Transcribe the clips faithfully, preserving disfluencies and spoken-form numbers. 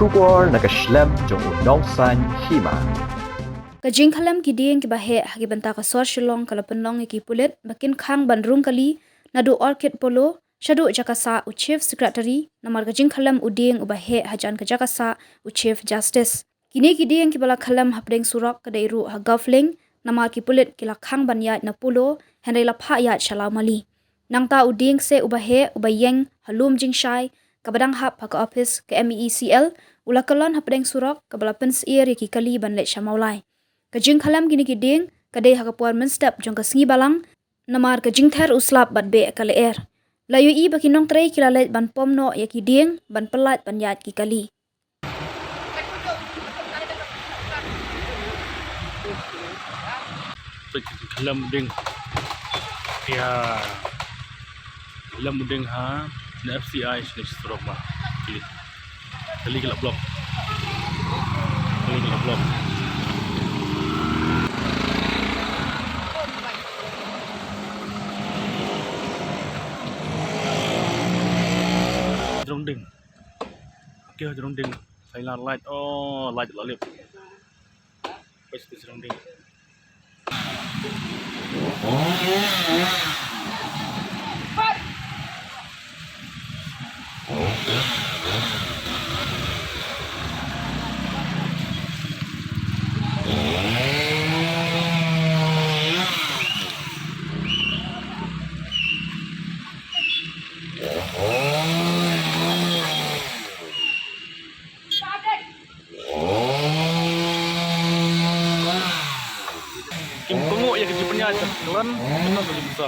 Khubor na ka shlem jong u Nongsaiñ Hima. Ka jingkhlem ki dieng kiba heh ha ki bynta ka sor Shillong ka la pynlong ïa ki pulit ba kin khang ban rung kali naduh Orchid Polo shaduh jaka sah u Chief Secretary namar ka jingkhlem u dieng uba heh hajan ka jaka sah u Chief Justice. Kine ki dieng kiba la khlem hapdeng surok ka dei ruh ha Golf Link namar ki pulit ki la khang ban ïaid na Polo hynrei la phah ïaid sha Lawmali. Nangta u dieng kseh uba heh uba ïeng ha lum jingshai kaba dang hap ha ka ophis ka MEECL u la kyllon hapdeng surok kaba la pynsyier ïa ki kali ban leit sha Mawlai. Ka jingkhlem kine ki dieng ka dei ha ka por mynstep jong ka sngi Balang namar ka jingther u slap bad beh ka lyer. La ïohi ba ki nongtrei ki la leit ban pom noh ïa ki dieng ban pyllait ban ïaid ki kali. Khlem dieng. Ïa. Khlem dieng ha. Na FCI sini surok ma. Kali. Kali kala block. Kali kala block. Jrong dieng. Okay, jrong dieng. Sai la light. Oh, light la lip. Pes tu jrong dieng. Kim pynguh ïa ka jingpynïaid ka klan, klan ka jingpynsa.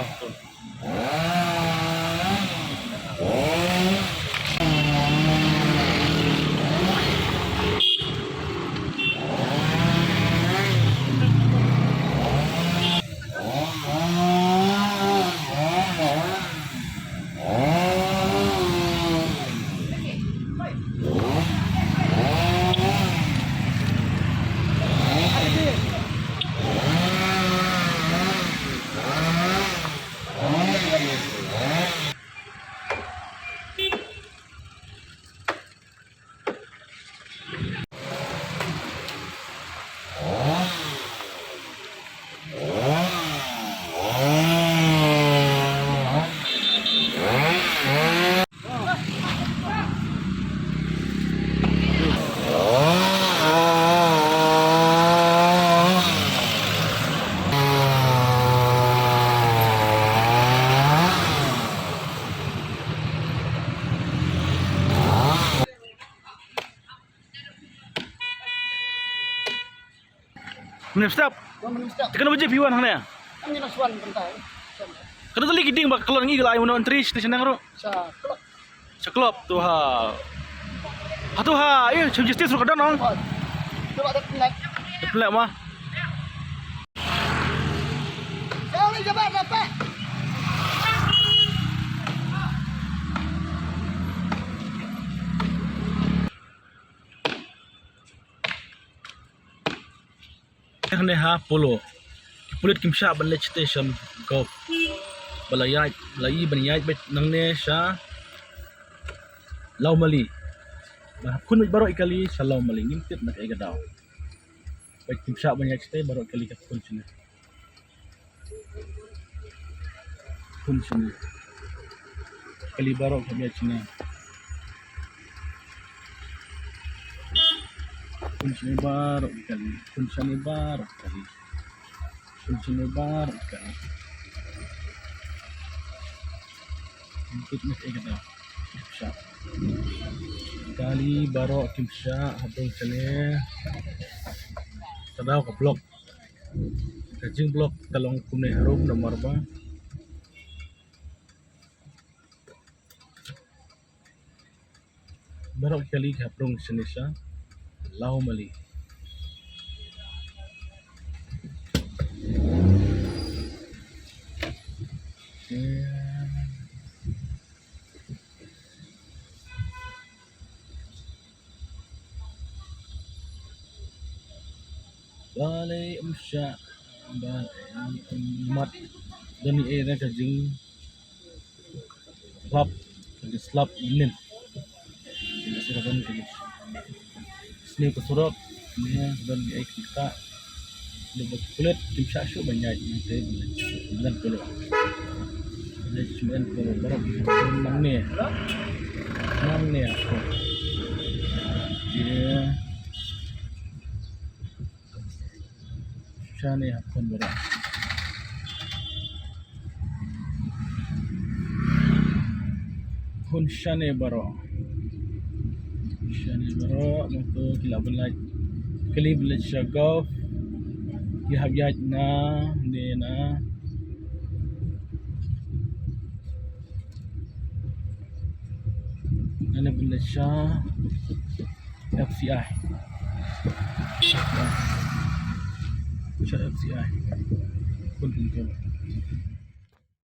Mynstep. Mynstep. Te katno baje phi wan hangne? Kane last one mynta. Katno tylli ki dieng ba ka khlon ngi, ka la ai uno entry station nang ruh. Sa klop. Sa klop tu ha. Ha tu ha, eh, Chief Justice ruh ka don, no? Oh. Coba dah pelat. Dah pelat mah. Jangan jabat dapat. Hangne ha Polo. Ki pulit kim shah ban leit station Golf. Ba la ïaid, ba la ïohi ban ïaid beit nangne sha Lawmali. Ba khun beit baroh ki kali sha Lawmali, ngim tip na kaei ka daw. Beit kim shah ban ïaid sha baroh ki kali ka khun shane. Khun shane. Kali baroh ka beit shane. Khun shane baroh kali. Khun shane baroh kali. Khun shane baroh kali. Intip ne ka da. Shah. Kali baroh kim shah, hapdeng shane. Ka daw ka block. Ka jingblock ka long kumne harum namar ba baroh kali ka hap rung shane sha Lawmali. Balei ym shah, balei ym mat. Don ei ei na ka jingslap, ka jingslap mynnin. Ka jingslap Don ka sniew ka surok ne don ki ei ki ka. Lada ba ki pulit kim shah shuh ban ïaid nangta ban leit polo. Leit shu leit polo baroh nangne. Nangne ha khun. Ye. Shane ha khun baroh. Khun shane baroh. Shane baroh, nangta ki lah ban leit. Kali ban leit sha golf. Ki hap ïaid na, ne na. Nane ban leit sha F C I. Sha F C I. Khun khun khun.